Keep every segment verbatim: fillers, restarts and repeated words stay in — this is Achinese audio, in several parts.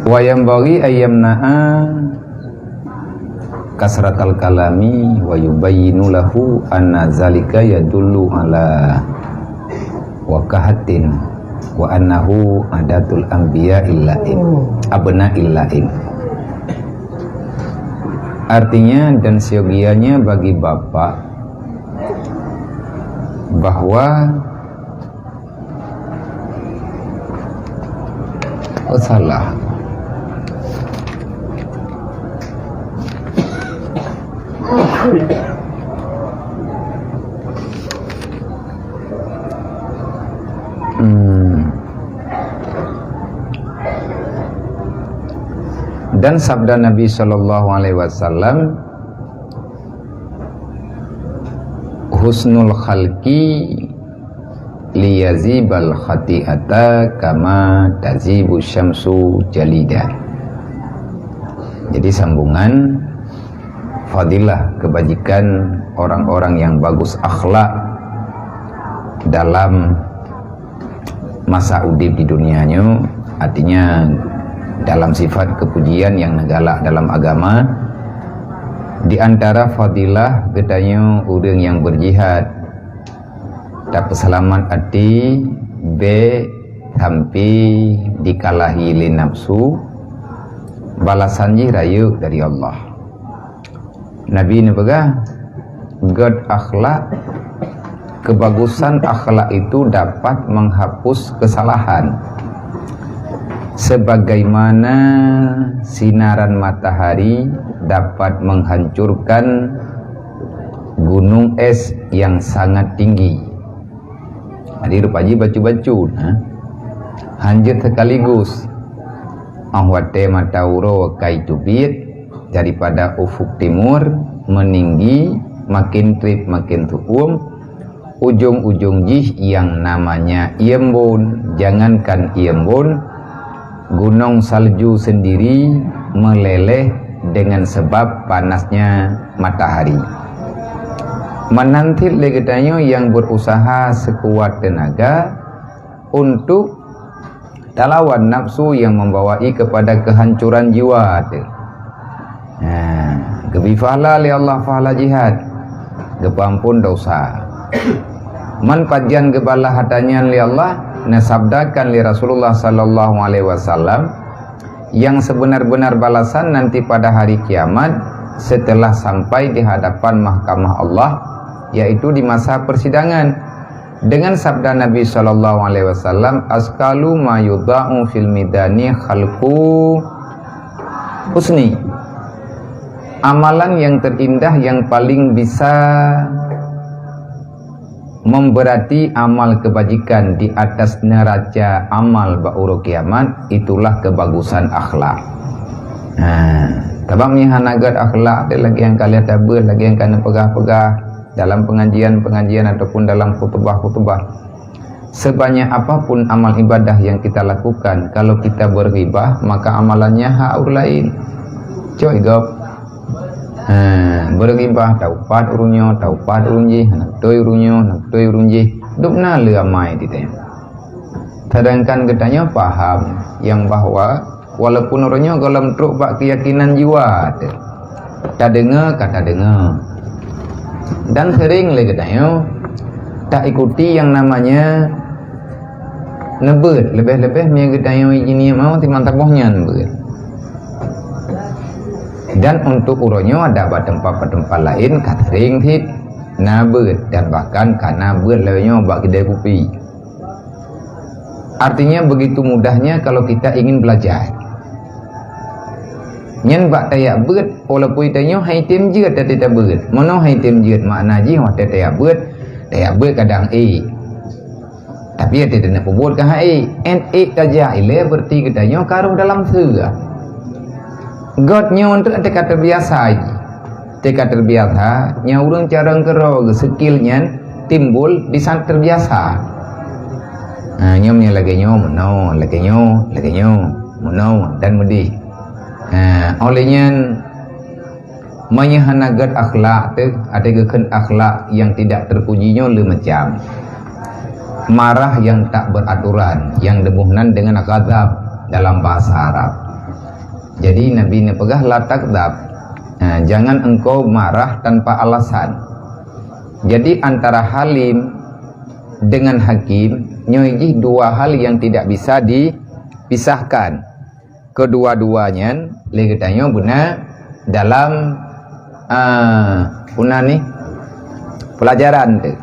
Wa yanbaghi an yamna'a kasratal kalami wa yubayyinu lahu anna zalika yadullu ala wakahatin wa annahu adatul anbiya'il la'in, abna'il la'in. Artinya, dan seyogianya bagi bapak bahwa, oh, salah. Hmm. Dan sabda Nabi sallallahu alaihi wasallam, "Husnul khalqi liyazibal khati'ata kama tazibu syamsu jalida." Jadi, sambungan fadilah kebajikan orang-orang yang bagus akhlak dalam masa udeb di dunia nyoe, artinya dalam sifat kepujian yang neugalak dalam agama, di antara fadilah geutanyoe ureuëng nyang beujihad, tapeuseulamat até bék sampai dikalahi lé nafsu, balasan jih rayeuk dari Allah. Nabi neupeugah, "Gét akhlak, kebagusan akhlak itu dapat menghapus kesalahan, sebagaimana sinaran matahari dapat menghancurkan gunung es yang sangat tinggi." Jadi, rupa jih bacut-bacut, ha? Hanjeuet sekaligus. Óh watée mata uroe ka jiteubiet daripada ufuk timur, meninggi, makin treb makin teuuem, ujong-ujong jih yang namanya Ieumbon. Jangankan Ieumbon, gunong salju sendiri meleleh dengan sebab panasnya matahari. Meunan cit lé geutanyoe nyang berusaha sekuat tenaga untuk talawan nafsu yang membawai kepada kehancuran jiwa teuh. Ha, geubri pahala lé Allah, pahala jihad, geupeuamphon dosa. Man pajan geubalah ata nyan lé Allah, neusabdakan lé Rasulullah sallallahu alaihi wasallam, yang sebenar-benar balasan nanti pada hari kiamat setelah sampai di hadapan mahkamah Allah, yaitu di masa persidangan. Dengan sabda Nabi sallallahu alaihi wasallam, "Asqalu ma yudha'u fil mizani khalqu husni." Amalan yang terindah, yang paling bisa memberati amal kebajikan di atas neraca amal bak uroe kiamat, itulah kebagusan akhlak. Ha, sabab meunyo hana gét akhlak, lagée nyang ka lheueh tabeuet, lagée nyang ka neupeugah-peugah dalam pengajian-pengajian ataupun dalam khutubah-khutubah, sebanyak apapun amal ibadah yang kita lakukan, kalau kita berghibah, maka amalannya hak ureuëng laén. Cok gob. Ha, berghibah, taupat ureuëng nyoe, taupat ureuëng jih, hana beutôi ureuëng nyoe, hana beutôi ureuëng jih. Dubna lé amai titée. Sedangkan geutanyoe paham nyang bahwa walaupun ureuëng nyoe gohlom trok bak keuyakinan jiwa teuh, tadeungoe ka tadeungoe. Dan sering lé geutanyoe taikuti yang namanya neubeuet, leubeh-leubeh meunyo geutanyoe jiniet mau timang saboh nyan beuet. Dan untuk uroe nyoe adak bak teumpat-teumpat laén ka sering cit na beuet, dan bahkan ka na beuet lagée nyoe bak keudai kupi. Artinya, begitu mudahnya kalau kita ingin belajar. Nyan bak tajak beuet, walaupun tanyoe han item jeuet até tabeuet. Meunoe han item jeuet, makna jih watée tajak beuet, tajak beuet kadang ék. Tapi até taneuk peubuet ka han ék. Ét ék tajak ilée, berarti geutanyoe ka rhoh dalam seue. Gét nyoe untuk até ka teubiasa jih. Teuka teubiasa, nyang ureuëng carông keudroe geuseukil nyan timbul di saat teubiasa. Ha, nyoe meunyo lagée nyoe meunoe, lagée nyoe, lagée nyoe meunoe dan meudeh. Ha, óh lheueh nyan, meunyo hana gét akhlak teuh, até geukheun akhlak nyang tidak terpuji nyoe le macam. Marah yang tak beraturan, nyang teuboh nan deungon ghadab dalam bahasa Arab. Jadi Nabi neupeugah, "La taghdab." Ha, jangan engkau marah tanpa alasan. Jadi antara halim dengan hakim nyoe jih dua hal yang tidak bisa dipisahkan. Kedua-dua nyan lé geutanyoe beuna dalam, ah, peue nan nyoe, pelajaran tu.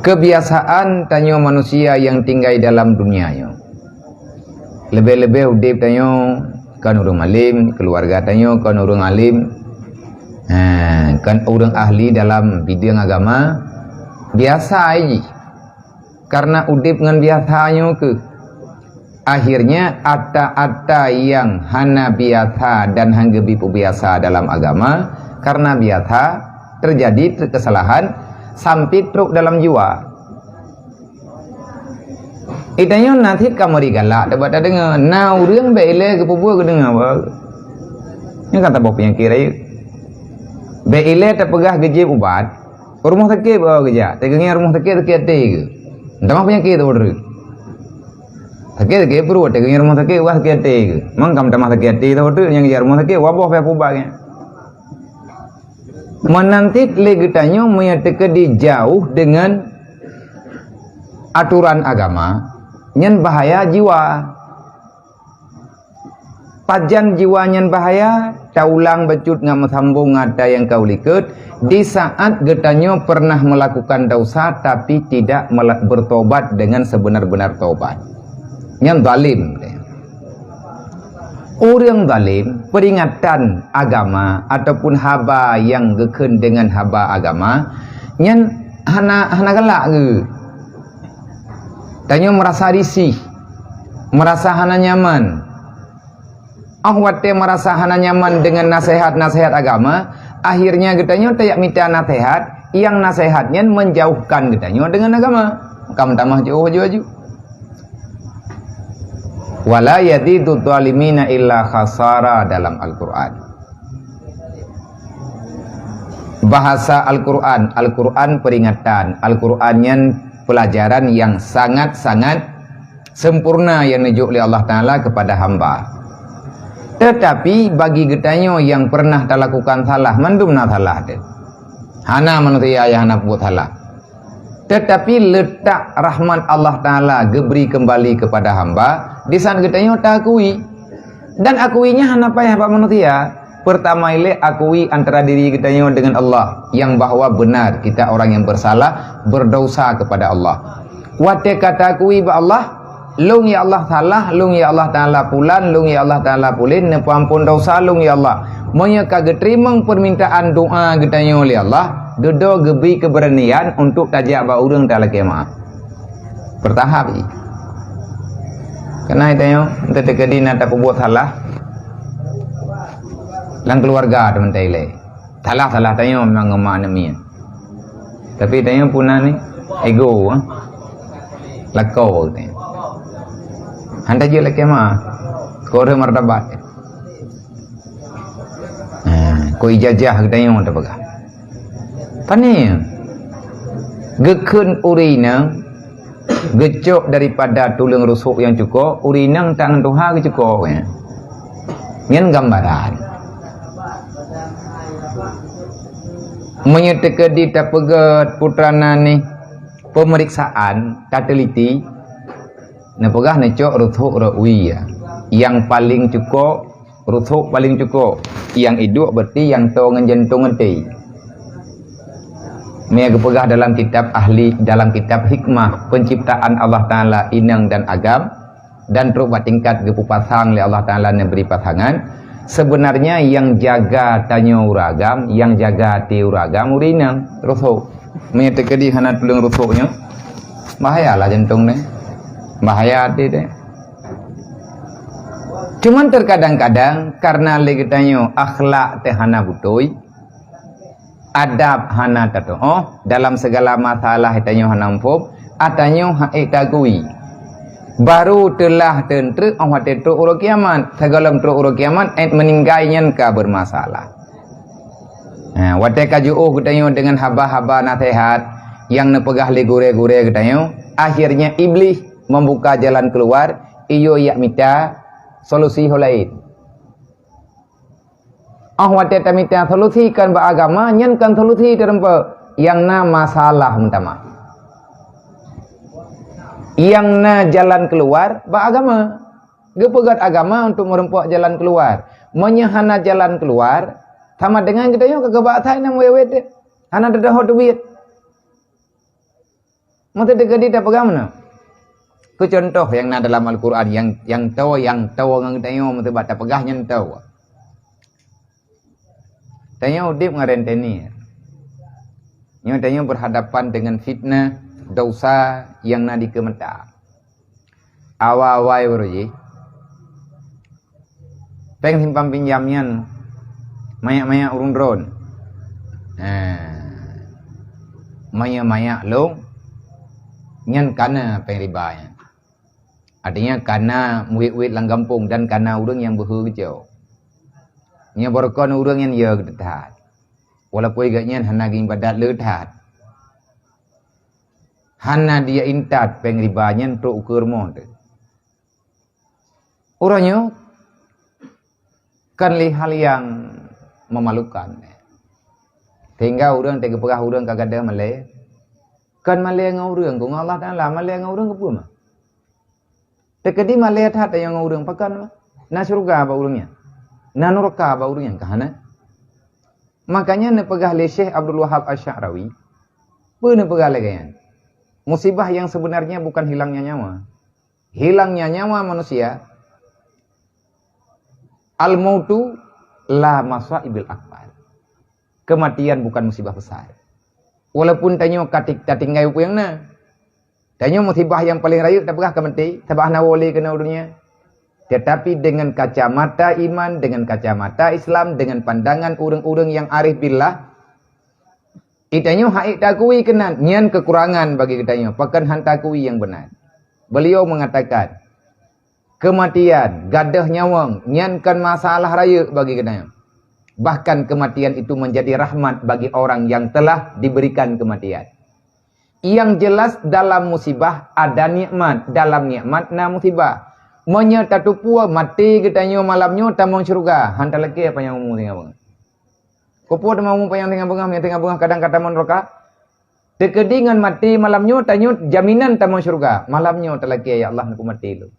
Kebiasaan tanyoe manusia yang tinggai dalam dunia nyoe. Leubeh-leubeh udeb tanyoe kon ureuëng alim, keluarga tanyoe kon ureuëng alim, ha, kon ureuëng ahli dalam bidang agama, biasa jih. Karena udeb ngon biasa nyoe keuh. Akhirnya ata-ata yang hana biasa dan hana geubri peubiasa dalam agama, karena biasa terjadi kesalahan sampai trok dalam jiwa. Itanyoe na cit kamoe galak teubat tadeungoe, na ureuëng bék ilée geupeubuet geudeungoe ba. Nyoe kan taboh peunyakét rayeuk. Bék ilée tapeugah geujieb ubat, rumoh sakét ba geujak, teungoh rumoh sakét sakét até geuh. Tamah peunyakét tu ureuëng. Sakét-sakét pruet, teungoh rumoh sakét wah sakét até geuh. Mang kam tamah sakét até tu ureuëng nyang geujak rumoh sakét, waboh payah peubat nyan. Meunan cit lé geutanyoe meunyoe teukeudi jauh deungon aturan agama, nyan bahaya jiwa. Pajan jiwa nyan bahaya, taulang bacut ngat meusambong ngat nyang ka u likot, di saat geutanyoe pernah melakukan dosa tapi tidak mela-, bertobat dengan sebenar-benar tobat. Nyan zalim. Ureuëng zalim, peringatan agama ataupun haba nyang geukheun deungon haba agama, nyan hana, hana galak geuh. Tanyoe meurasa risih, meurasa hana nyaman. Óh watée meurasa hana nyaman deungon naseuhat-naseuhat agama, akhirnya geutanyoe tajak mita naseuhat, nyang naseuhat nyan menjauhkan geutanyoe deungon agama. Ka meutamah jiôh aju-aju. "Wala yazidu zalimina illa khasara" dalam Al-Qur'an. Bahasa Al-Qur'an, Al-Qur'an peringatan, Al-Qur'an nyan pelajaran yang sangat-sangat sempurna yang neujok lé Allah Taala kepada hamba. Tetapi bagi geutanyoe yang pernah talakukan salah, mandum na salah teuh. Hana manusia nyang hana peubuet salah. Tetapi letak rahmat Allah Taala geubri keumbali kepada hamba, di saat geutanyoe taakui. Dan akui nyan hana payah bak manusia. Pertama ilée akui antara diri geutanyoe dengan Allah, yang bahwa benar kita orang yang bersalah, berdosa kepada Allah. Watée ka taakui bak Allah, lôn ya Allah salah, lôn ya Allah Taala pulan, lôn ya Allah Taala pulen, neupeuampon dosa lôn ya Allah. Meunyoe ka geuteurimong peumintaan doa geutanyoe lé Allah, dudoe geubri keubeuranian untuk tajak bak ureuëng talakée meuáh. Peurtahap jih. Keunae tanyoe, teukeudi na tapeubuet salah lam keuluwarga teumantong ilée. Salah-salah tanyoe memang ngon ma aneuk miet. Tapi tanyoe puna ni ego, eh. Lakoe tanyoe. Han tajeuet lakée meuáh. Keu ureuëng martabat. Ha, keu ijazah geutanyoe tapeugah. Pane? Geukheun ureuëng inong geucok daripada tuleueng rusok nyang cukok, ureuëng inong tangan tuha geucukok, ya. Nyan gambaran. Meunyoe teukeudi tapeugét putra na nih peumeriksaan, tateliti, neupeugah neucok rusok rot wie, ya. Nyang paleng cukok, rusok paleng cukok. Nyang iduek berarti nyang toe ngon jantong até. Meunyoe geupeugah dalam kitab ahli, dalam kitab hikmah penciptaan Allah Taala inong dan agam, dan trok bak tingkat geupeupasang lé Allah Taala neubri pasangan, sebenarnya nyang jaga tanyoe ureuëng agam, nyang jaga até ureuëng agam ureuëng inong, rusok. Meunyoe teukeudi hana tuleueng rusok nyoe, bahayalah jantong nyoe. Bahaya até nyoe. Cuman terkadang-kadang karena lé geutanyoe akhlak teuh hana beutôi, adab hana tatu'oh, dalam segala masalah tanyoe hana muphom, atanyoe hana ék taakui. Baru teulah teuntrek óh watée trok uroe kiamat. Sigohlom trok uroe kiamat, ék meuninggai nyan ka bermasalah. Ha, watée ka jiôh geutanyoe deungon haba-haba naseuhat nyang neupeugah lé gurée-gurée geutanyoe, akhirnya Iblih membuka jalan keluar, iyue jak mita solusi ho laén. Oh watée tamita solusi kon bak agama, nyan kon solusi teureumpa nyang na masalah meutamah. Nyang na jalan keuluar bak agama. Geupeugét agama untuk meurumpok jalan keuluar. Meunyoe hana jalan keuluar, sama dengan geutanyoe ka geuba asai nam wét-wét deh. Hana teudoho teubiet. Meuteudeukeudi tapeugah meunoe. Keu contoh nyang na dalam Al-Quran, nyang, nyang toe, nyang toe ngon geutanyoe meuteubak tapeugah nyan toe. Tanyoe udeb ngon rentenir. Nyoe tanyoe berhadapan dengan fitnah, dosa nyang na dikeue meuta. Awai-awai baroe jih, péng simpan pinjam nyan manyak-manyak ureuëng droen. Nah, manyak-manyak lông nyan kana péng riba nyan. Artinya kana muwét-wét lam gampông dan kana ureuëng nyang beuhe geucok. Nyan barokon ureuëng nyan ya that. Walaupun gobnyan hana geuibadat le that. Hana dia intat péng riba nyan trok ukeue rumoh teuh. Uroe nyoe kan lé hal nyang memalukan. Sehingga ureuëng teuh geupeugah ureuëng ka gadôh malée. Kan malée ngon ureuëng, ngon Allah Taala malée ngon ureuëng keupeue mah? Teukeudi malée that tanyoe ngon ureuëng pakon mah? Na syeuruga bak ureuëng nyan? Na nuraka bak ureuëng nyan ka hana? Makanya neupeugah lé Syekh Abdul Wahab Asy-Sya'rawi, peue neupeugah lagée nyan? Musibah yang sebenarnya bukan hilangnya nyawa. Hilangnya nyawa manusia, al-mautu la masaibil akbar. Kematian bukan musibah besar. Walaupun tanyoe ka ti-, tatinggai peue nyang na. Tanyoe musibah nyang paleng rayeuk tapeugah ka maté, sabab hana woe lé keunoe donya. Tetapi dengan kacamata iman, dengan kacamata Islam, dengan pandangan ureuëng-ureuëng nyang arif billah, geutanyoe hak ék takui keunan, nyan keukurangan bagi geutanyoe, pakon han takui nyang beuna. Beliau mengatakan, kematian, gadôh nyawöng, nyan kon masalah rayeuk bagi geutanyoe. Bahkan kematian itu menjadi rahmat bagi orang yang telah diberikan kematian. Yang jelas dalam musibah ada nikmat, dalam nikmat na musibah. Meunyoe tatupue maté geutanyoe malam nyoe tamong syeuruga, han talakée panyang umu singoh beungoh. Keupeue tamong umu panyang singoh beungoh, meunyoe singoh beungoh kadang ka tamong nuraka? Teukeudi ngon maté malam nyoe tanyoe jaminan tamong syeuruga. Malam nyoe talakée, "Ya Allah, neupeumaté lôn."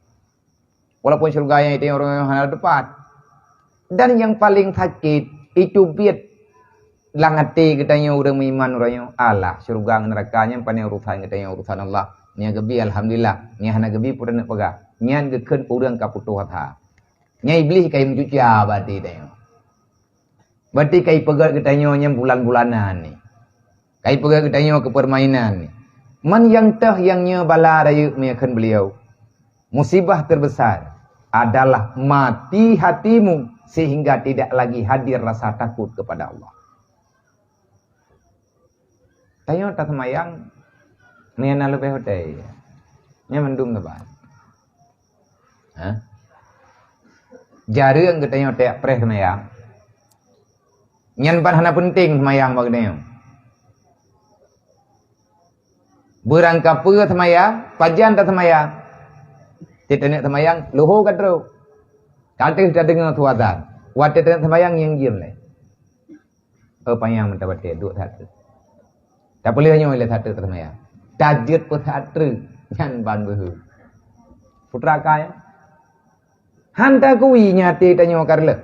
Walaupun syeuruga nyang geutanyoe ureuëng hana teupat. Dan nyang paleng sakét, itu biet lam até geutanyoe ureuëng meuiman uroe nyoe. Alah, syeuruga ngon neuraka nyan pane urusan geutanyoe, urusan Allah. Nyang geubi, alhamdulillah. Nyang hana geubi, peue taneuk peugah. Nyan geukheun ureuëng ka putôh asa. Nyan Iblih ka meucuca bak até tanyoe. Berarti ka ipeugét geutanyoe nyan bulan-bulanan ni. Ka ipeugét geutanyoe keu permainan ni. Man nyang teuh nyang nyoe bala rayeuk meukheun beliau. Musibah terbesar adalah mati hatimu sehingga tidak lagi hadir rasa takut kepada Allah. Tanyoe taseumayang, meunyoe na leubeh watée, nyan mandum neuban. Ha? Jareueng geutanyoe tajak preh seumayang. Nyan ban hana peunteng seumayang bak geutanyoe. Beurangkapeue seumayang, pajan taseumayang. Tieb taneuk seumayang, luho ka trok. Ka teuh tadeungoe su azan. Watée taneuk seumayang, nyang jiem lé. Oh, panyang meutabati duek that treuk. Tapeuleueh nyoe lé that treuk taseumayang. Tajeuet peuet that treuk nyan ban beuhe. Putra kai. Han takui nyan até tanyoe ka reuloh.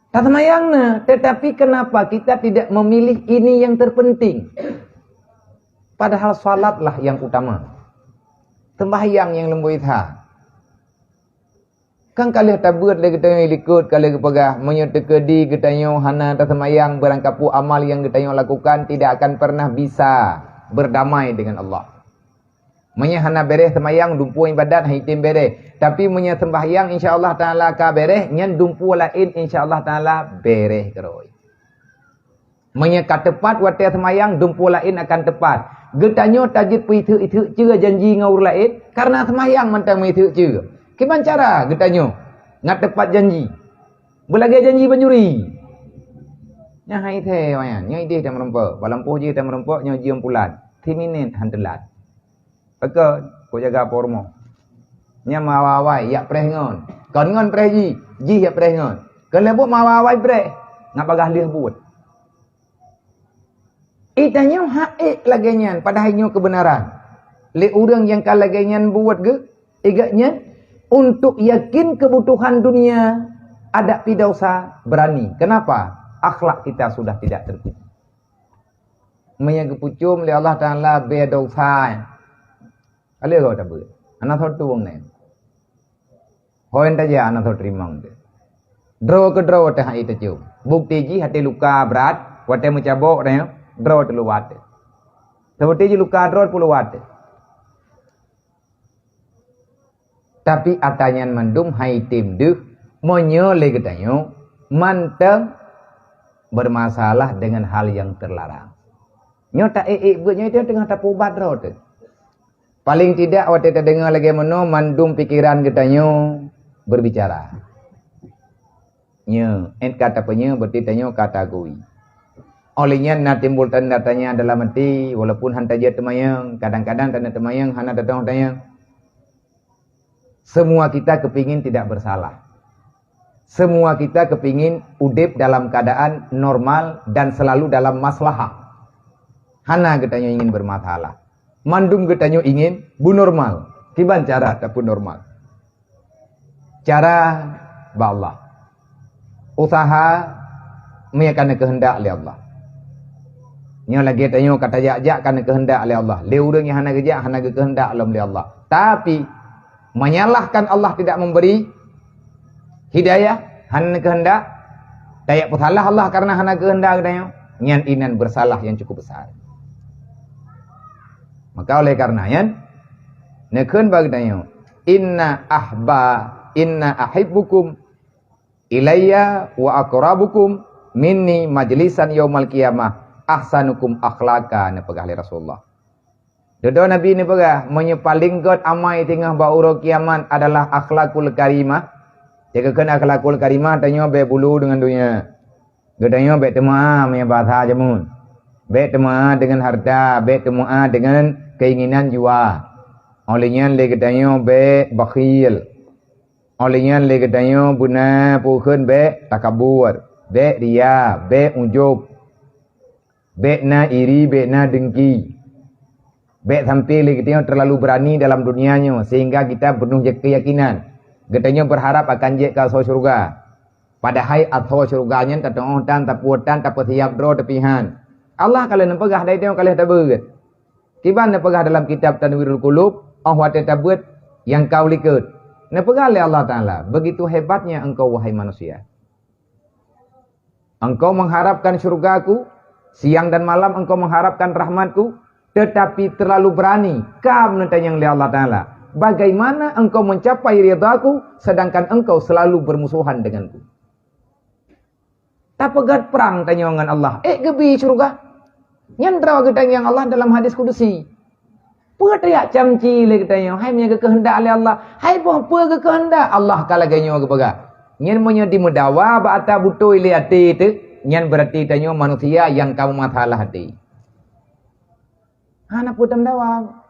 Taseumayang na, tetapi kenapa kita tidak memilih ini yang terpenting? Padahal salatlah yang utama. Sembahyang yang leumboi that. Kan ka lheueh tabeuet lé geutanyoe likot ka lheueh geupeugah, meunyoe teukeudi geutanyoe hana taseumayang, beurangkapeue amal nyang geutanyoe lakukan tidak akan pernah bisa berdamai dengan Allah. Meunyoe hana béreh seumayang, dumpeue ibadat han item béreh. Tapi meunyoe seumbahyang insya Allah Taala ka béreh, nyan dumpeue laén insya Allah Taala béreh keudroe. Meunyoe ka teupat watée seumayang, dumpeue laén akan teupat. Geutanyoe tajeuet peuitheuk-itheuk ceue janji ngon ureuëng laén, kareuna seumayang mantong meuitheuk ceue. Kiban cara geutanyoe ngat teupat janji? Beulagée janji banjuri. Nyan hai thée wayan, nyoe ideh tameurumpok, balampôh jih tameurumpok, nyoe jeuem pulan. Siminét han teulat. Pakon, kok jaga po rumoh. Nyan meuawai-awai, jak preh ngon. Kon ngon preh jih, jih jak preh ngon. Kon lheueh buet meuawai-awai preh, ngat bagaih lheueh buet. Itanyoe hak ék lagée nyan, padahai nyoe keubeunaran. Lé ureuëng nyang ka lagée nyan buet geuh, igat nyan, untuk yakin keubutuhan dunia, adak pi desya, beurani. Kenapa? Akhlak kita sudah tidak terpuji. Meunyoe geupucom lé Allah Taala bée desya, ka lheueh gob tabeuet. Hana soe tueng nyan. Hôi tajak hana soe teurimong teuh. Droe keu droe teuh hai teucom. Bukti jih até luka brat, watée meucabok teuh, droe teuh luwat teuh. Seperti jih luka droe puluwat teuh. Tapi ata nyan mandum hai tem deuh, meunyoe lé geutanyoe mantong bermasalah dengan hal yang terlarang. Nyoe ta ék-ék beuet nyoe teungoh tapeuubat droe teuh. Paling tidak watée tadeungoe lagée meunoe, mandum pikeran geutanyoe berbicara. Nyoe, ét ka tapeunyoe, berarti tanyoe ka tagui. Óh lheueh nyan na timbul tanda tanya dalam até, walaupun han tajeuet teumayang, kadang-kadang tanda teumayang hana tatong tanyang. Semua kita kepingin tidak bersalah. Semua kita kepingin udeb dalam keadaan normal dan selalu dalam maslahah. Hana geutanyoe ingin bermasalah. Mandum geutanyoe ingin bu normal. Kiban cara tapun normal? Cara bak Allah. Usaha meunyo ka neukeuheundak lé Allah. Nyoe lagée tanyoe ka tajak-jak ka neukeuheundak lé Allah. Lé ureuëng nyang hana geujak hana geukeuheundak lom lé Allah. Tapi menyalahkan Allah tidak memberi hidayah, hana neukeuheundak, tajak peusalah Allah karena hana geuheundak geutanyoe, nyan inan bersalah yang cukup besar. Maka oleh karena nyan, neukheun bak geutanyoe, "Inna ahba, inna ahibbukum ilayya wa aqrabukum minni majlisan yaumal qiyamah ahsanukum akhlaqa," neupeugah lé Rasulullah. Dudoe Nabi neupeugah, meunyoe paleng gét amai teungoh bak uroe kiamat adalah akhlakul karimah. Jeuet keu kheun akhlakul karimah, tanyoe bék bulu deungon donya. Geutanyoe bék teumeu'a meunyoe basa jameun. Bék teumeu'a deungon hareuta, bék teumeu'a deungon keinginan jua. Óh lheueh nyan lé geutanyoe bék bakhil. Óh lheueh nyan lé geutanyoe beuna peue kheun bék takabur, bék ria, bék ujub. Bék na iri, bék na dengki. Bék sampai lé geutanyoe terlalu berani dalam dunia nyoe sehingga kita penuh keyakinan geutanyoe berharap akan jeuet keu asoe syeuruga. Padahai asoe syeuruga nyan tateu'oh tan, tapuwoe tan, tapeusiab droe teupih han. Allah ka lheueh neupeugah, dai tanyoe ka lheueh tabeuet. Kiban neupeugah dalam kitab Tanwirul Qulub, óh watée tabeuet nyang ka u likot. Neupeugah lé Allah Taala, "Begitu hebatnya engkau, wahai manusia." Engkau mengharapkan syurga-Ku, siang dan malam engkau mengharapkan rahmat-Ku, tetapi terlalu berani, ka neutanyong lé Allah Taala, "Bagaimana engkau mencapai ridha-Ku, sedangkan engkau selalu bermusuhan dengan-Ku?" Tapeugét prang tanyoe ngon Allah, ék geubi syurga. Nyan droe geutanyong Allah dalam hadis kudusi. Peue tajak camci lé geutanyoe, hai meunyoe geukeuheundak lé Allah, hai boh peue geukeuheundak, Allah ka lagée nyoe geupeugah. Nyan meunyoe dimeudawa bak ata beutôi lé até teuh, nyan beurati tanyoe manusia nyang ka meumasalah até. Hana peue tameudawa.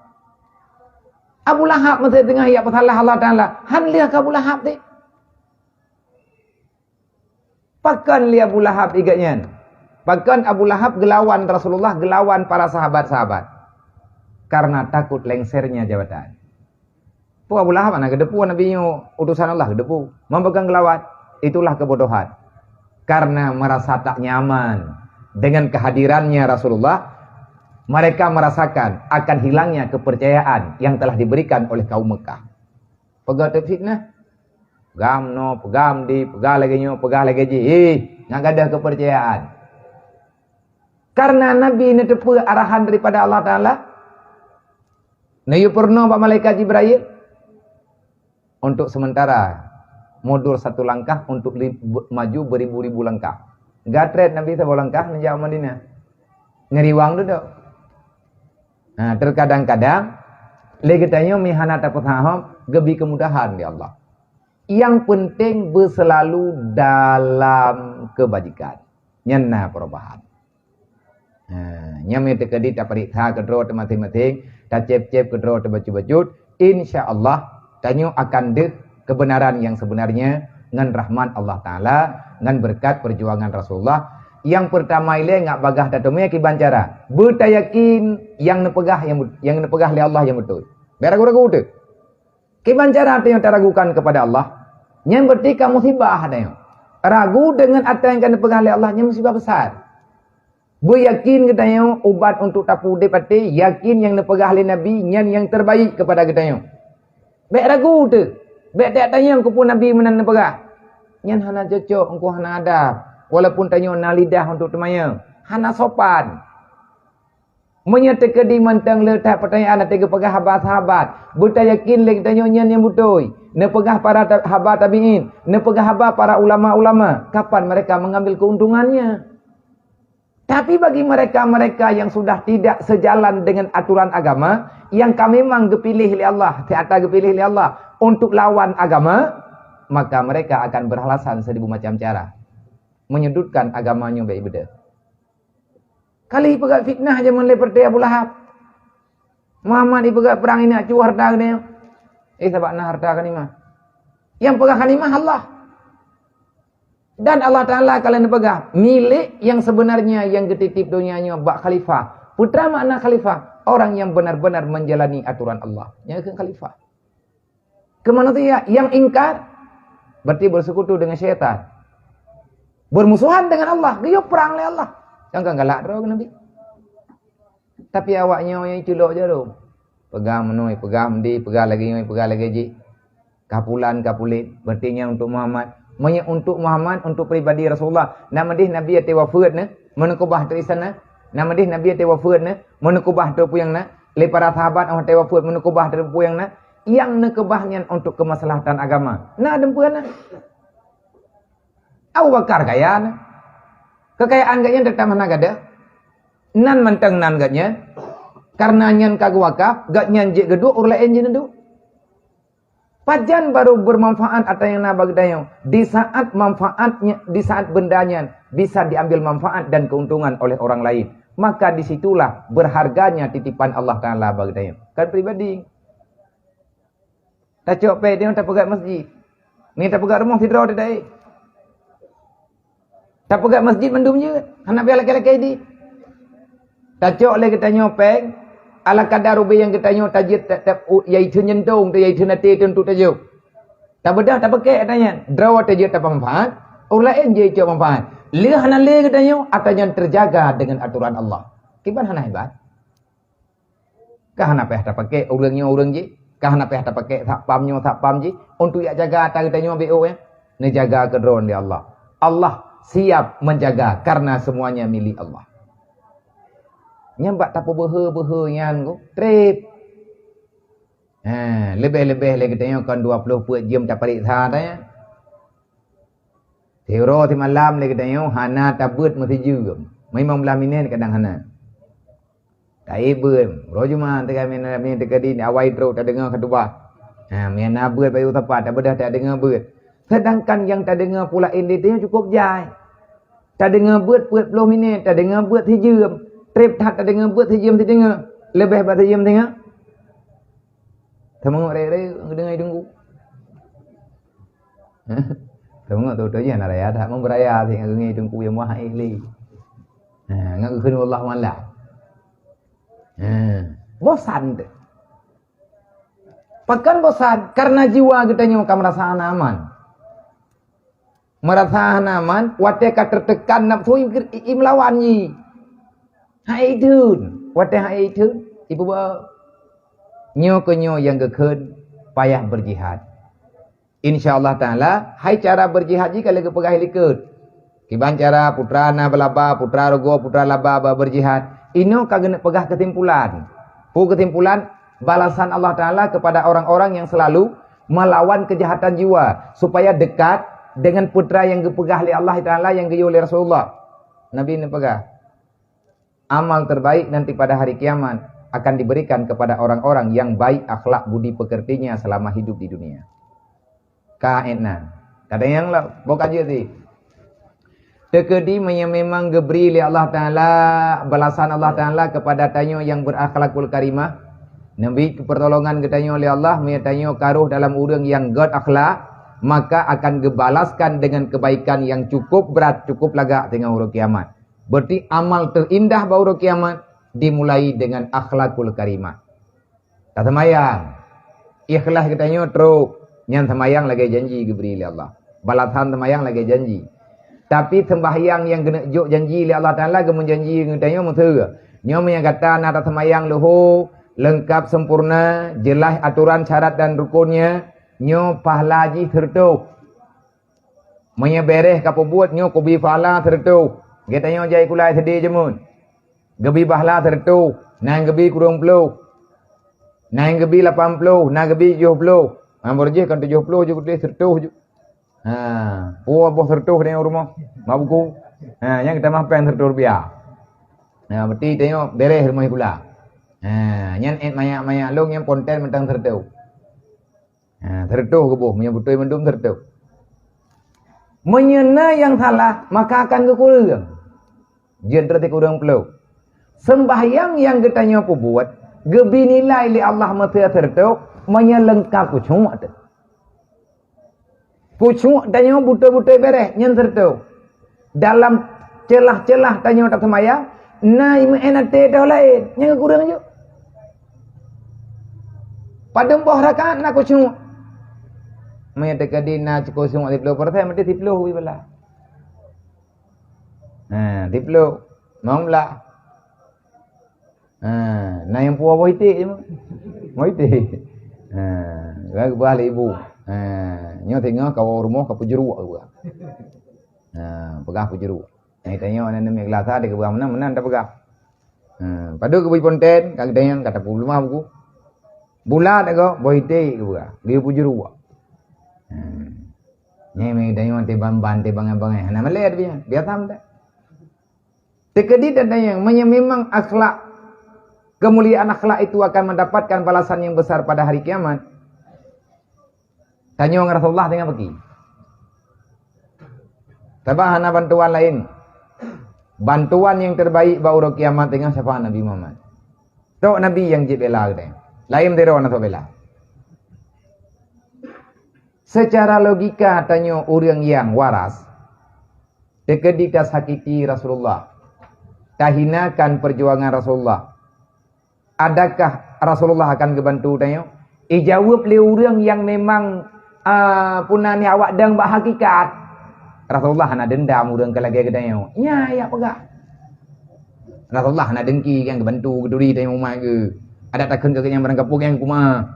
Abu Lahab meuseutengah jak peusalah Allah Taala, han lheueh keu Abu Lahab teuh. Pakon lé Abu Lahab igat nyan? Pakon Abu Lahab geulawan Rasulullah, geulawan para sahabat-sahabat? Karena takut lengsernya jabatan. Peue Abu Lahab hana geuteupeue Nabi nyoe utosan Allah, geuteupeue. Meunyo pakon geulawan, itulah kebodohan. Karena merasa tak nyaman dengan kehadirannya Rasulullah, mereka merasakan akan hilangnya kepercayaan yang telah diberikan oleh kaum Mekah. Peugah teuk fitnah. Peugah meunoe, peugah meudi, peugah lagée nyoe, peugah lagée jih. Hih, ngat gadôh keupeurcayaan. Karena Nabi neuteupeue arahan daripada Allah Taala, neuyue peurunoe bak malaikat Jibrail, untuk sementara mundur satu langkah untuk li-, be-, maju beribu-ribu langkah. Gatrét Nabi saboh langkah neujak u Madinah. Ngeriwang dudoe. Nah, terkadang-kadang lé geutanyoe meuhana tapeusahob geubi keumudahan lé Allah. Yang penting beuselalu dalam kebajikan. Nyan na perubahan. Ha, nyan meuteukadi tapareksa keudroe teuh maséng-maséng, tacép-cép keudroe teuh bacut-bacut, insya Allah Tanyoe akan deuh keubeunaran nyang seubeunarnya ngon rahmat Allah Taala, ngon beureukat peujuangan Rasulullah. Nyang peurtama ilée ngat bagah tateumé kiban cara. Beutayakin nyang neupeugah nyang, nyang neupeugah lé Allah nyang beutôi. Bék ragu-ragu teuh. Kiban cara tanyoe taragukan keupada Allah, nyan beureuti ka musibah tanyoe. Ragu deungon atra nyang ka neupeugah lé Allah, nyan musibah besar. Beuyakin geutanyoe ubat untuk tapeudeb até, yakin nyang neupeugah lé Nabi nyan nyang terbaik keupada geutanyoe. Bék ragu teuh, bék that tanyong keupeue Nabi meunan neupeugah. Nyan hana cocok, engkau hana adab. Walaupun tanyoe na lidah untuk teumanyong, hana sopan. Meunyoe teukeudi mantong le that peutanyaan até geupeugah haba sahabat, beutayakin lé geutanyoe nyan nyang beutôi. Neupeugah para ta-, haba tabi'in, neupeugah haba para ulama-ulama, kapan mereka mengambil keuntungannya? Tapi bagi mereka-mereka yang sudah tidak sejalan dengan aturan agama, yang ka memang geupiléh lé Allah, ternyata geupiléh lé Allah untuk lawan agama, maka mereka akan beralasan seribu macam cara menyudutkan agama nyoe baik beudeuh. Kali peugah fitnah jameun lé peureuté Abu Lahab. Muhammad ipeugah perang ini acuh harta geutanyoe. Eh, sabab na harta ghanimah. Yang peugah ghanimah Allah. Dan Allah Taala kalau neupeugah, milék yang sebenarnya yang geutitip donya nyoe bak khalifah. Peue makna khalifah? Orang yang benar-benar menjalani aturan Allah. Nyan keuh khalifah. Keu manusia yang ingkar, berarti bersekutu dengan syaitan. Bermusuhan dengan Allah, geuyue perang lé Allah. Nyang ka galak droe keu Nabi. Tapi awak nyoe nyang culok jaroe. Peugah meunoe, peugah meudeh, peugah lagée nyoe, peugah lagée jih. Kapulan, kapulit, berarti nyan untuk Muhammad. Meunyoe untuk Muhammad, untuk pribadi Rasulullah, na meudeh Nabi até wafeuet nyoe, meuneukubah teuh di sana. Na meudeh Nabi até wafeuet nyoe, meuneukubah teuh peue nyang na. Lé para sahabat watée wafeuet meuneukubah teuh peue nyang na. Nyang neukeubah nyan untuk keumaslahatan agama. Na deumpeuan na. Abu Bakar kaya na. Keukayaan gobnyan teutap hana gadôh. Nan mantong nan gobnyan. Kareuna nyan ka geuwakaf, gobnyan jeuet geuduek, ureuëng laén jeuet neuduek. Pajan barô beumanfaat atra nyang na bak geutanyoe? Di saat manfaatnya, di saat benda nyan bisa diambil manfaat dan keuntungan oleh orang lain, maka di situlah berharganya titipan Allah Taala bak geutanyoe. Kan pribadi. Tacok péng tanyoe tapeugöt masjid. Meunyoe tapeugöt rumoh sidroe teuh taék. Tapeugöt masjid mandum jeuet, hana piah lakée-lakée di. Tacok lé geutanyoe péng, ala kadar ubé nyang geutanyoe tajeuet ta-, ta-, u-, yaitu nyentong teuh, yaitu naté teuh untuk tajok. Tabeudah tapeukek atra nyan, droe tajeuet tapemanfaat, ureuëng laén jeuet jicok manfaat. Lé hana lé geutanyoe, atra nyan teujaga deungon atoran Allah. Kiban hana hebat. Ka hana payah tapakék ureuëng nyoe ureuëng jih, ka hana payah tapakék satpam nyoe satpam jih untuk jak jaga atra geutanyoe B O nyan. Neujaga keudroe lé Allah. Allah siap menjaga karena semuanya milik Allah. Nyan bak tapeubeuhe-beuhe nyan ku treb. Ha, leubeh-leubeh lé geutanyoe kon dua ploh peuet jeuem tapareksa atra nyan. Siuroe simalam lé geutanyoe hana tabeuet meusijeuem. Limong blaih minét kadang hana. Taék beuet, uroe Jumat teuka meunan teuka di awai trok tadeungoe khutubah. Ha, meunan na beuet bayu sapat, tabeudah tadeungoe beuet. Sedangkan nyang tadeungoe pula indit nyoe cukup jai. Tadeungoe beuet peuet ploh minét, tadeungoe beuet sijeuem. Treb that tadeungoe beuet sijeuem sideungoe. Leubeh bak sijeuem teungoh. Teumeudeungoe raya-raya, geudeungoe teungku. Teumeudeungoe tu-tu jih na raya that, meuraya sih ngon teungku nyang meuhai lé. Ha, ngon kheun Allah Taala. Ha, bosan teuh. Pakon bosan? Karena jiwa geutanyoe ka meurasa hana aman. Meurasa hana aman, watée ka teutekan nafsu i, i, i meulawan jih. Hai theun, watée hai theun, ipeubeuet. Nyoe keuh nyoe nyang geukheun payah beurjihad. Insya Allah Taala, hai cara beurjihad jih ka lheueh geupeugah likot. Kiban cara putra na beulaba, putra rugoe, putra laba ba beurjihad. Inoe ka geuneuk peugah keusimpulan. Peue keusimpulan? Balasan Allah Taala kepada orang-orang yang selalu melawan kejahatan jiwa, supaya dekat dengan putra yang geupeugah lé Allah Taala, yang geuyue lé Rasulullah. Nabi neupeugah, amal terbaik nanti pada hari kiamat akan diberikan kepada orang-orang yang baik akhlak budi pekertinya selama hidup di dunia. Ka ék nan. Kadang nyang la, boh ka jeuet sih. Teukeudi meunyoe memang geubri lé Allah Taala, balasan Allah Taala kepada tanyoe nyang berakhlakul karimah, Neubi pertolongan geutanyoe lé Allah, meunyoe tanyoe ka rhoh dalam ureuëng nyang gét akhlak, maka akan geubalaskan dengan kebaikan yang cukup berat, cukup lagak teungoh uroe kiamat. Berarti amal teuindah bak uroe kiamat dimulai dengan akhlakul karimah. Taseumayang, ikhlas geutanyoe trok, nyan seumayang lagée janji geubri lé Allah. Balasan seumayang lagée janji. Tapi seumbahyang nyang geuneuk jok janji lé Allah Taala, geumeujanji geutanyoe meuseu. Nyoe meunyoe gata na taseumayang leuho, leungkab sempurna, jeulaih atoran syarat dan rukunnya, nyoe pahala jih seureutôh. Meunyoe béréh ka peubuet, nyoe kubi pahala seureutôh. Geutanyoe jai kulai seudeh jeumeuet. Geubi pahala seureutôh, na nyang geubi kureueng ploh. Na nyang geubi lapan ploh, na geubi tujoh ploh. Ambor jih kan tujoh ploh ju, kutuléh seureutôh ju. Ha, puwoe boh seureutôh tanyoe u rumoh, mak buku. Ha, nyan geutamah péng seureutôh rupiah. Ha, berarti tanyoe béréh rumoh sikula. Ha, nyan ék manyak-manyak lôn nyan ponten mantong seureutôh. Ha, seureutôh geuboh, meunyoe beutôi mandum seureutôh. Meunyoe na nyang salah, maka akan geukureueng. Jeuet reuti kureueng ploh. Seumbahyang nyang geutanyoe peubuet, geubi nilai lé Allah meuseu seureutôh, meunyoe leungkab khusyuk teuh. Khusyuk tanyoe beutôi-beutôi béréh, nyan seureutôh. Dalam ceulah-ceulah tanyoe taseumayang, na imeu'en até toh laén, nyang kureueng ju. Padum boh rakaat na khusyuk. Meunyoe teukeudi na khusyuk siploh persen, meuti siploh bri bala. Ha, siploh. Mong blah. Ha, na nyang puwoe boh iték je mah. Boh iték. Ha, geubah lé ibu. Ha, nyoe singoh kawoe u rumoh ka peujeuruek geupeugah. Ha, peugah peujeuruek. Nyang tanyoe aneuk-aneuk miet geulasa dikeubah meunan, meunan tapeugah. Ha, padub geubri ponten, ka geudanyang, ka tapeuleumah buku. Bulat agoe, boh iték geupeugah, geuyue peujeuruek. Ha. Nyoe meutanyoe teuh ban-ban, teuh bangai-bangai, hana malée teuh, biasa mantong. Teukeudi dan dayang, meunyoe memang akhlak, kemuliaan akhlak itu akan mendapatkan balasan yang besar pada hari kiamat. Tanyoe ngon Rasulullah teungoh peuki. Sabab hana bantuan laén. Bantuan nyang terbaik bak uroe kiamat teungoh syafaat Nabi Muhammad. Tok Nabi nyang jeuet bela geutanyoe. Laén sidroe hana soe bela. Secara logika tanyoe ureuëng nyang waras, teukeudi tasakiti Rasulullah, tahinakan perjuangan Rasulullah, adakah Rasulullah akan geubantu tanyoe? Ijaweueb lé ureuëng nyang memang, a, peuna ni awak dang bak hakikat. Rasulullah hana dendam ureuëng keu lagée geutanyoe. Nya, yak peugah. Rasulullah hana dengki nyang geubantu geuturi tanyoe umat geuh. Adak takheun keu geuhnyan barangkapeue nyang kumaah.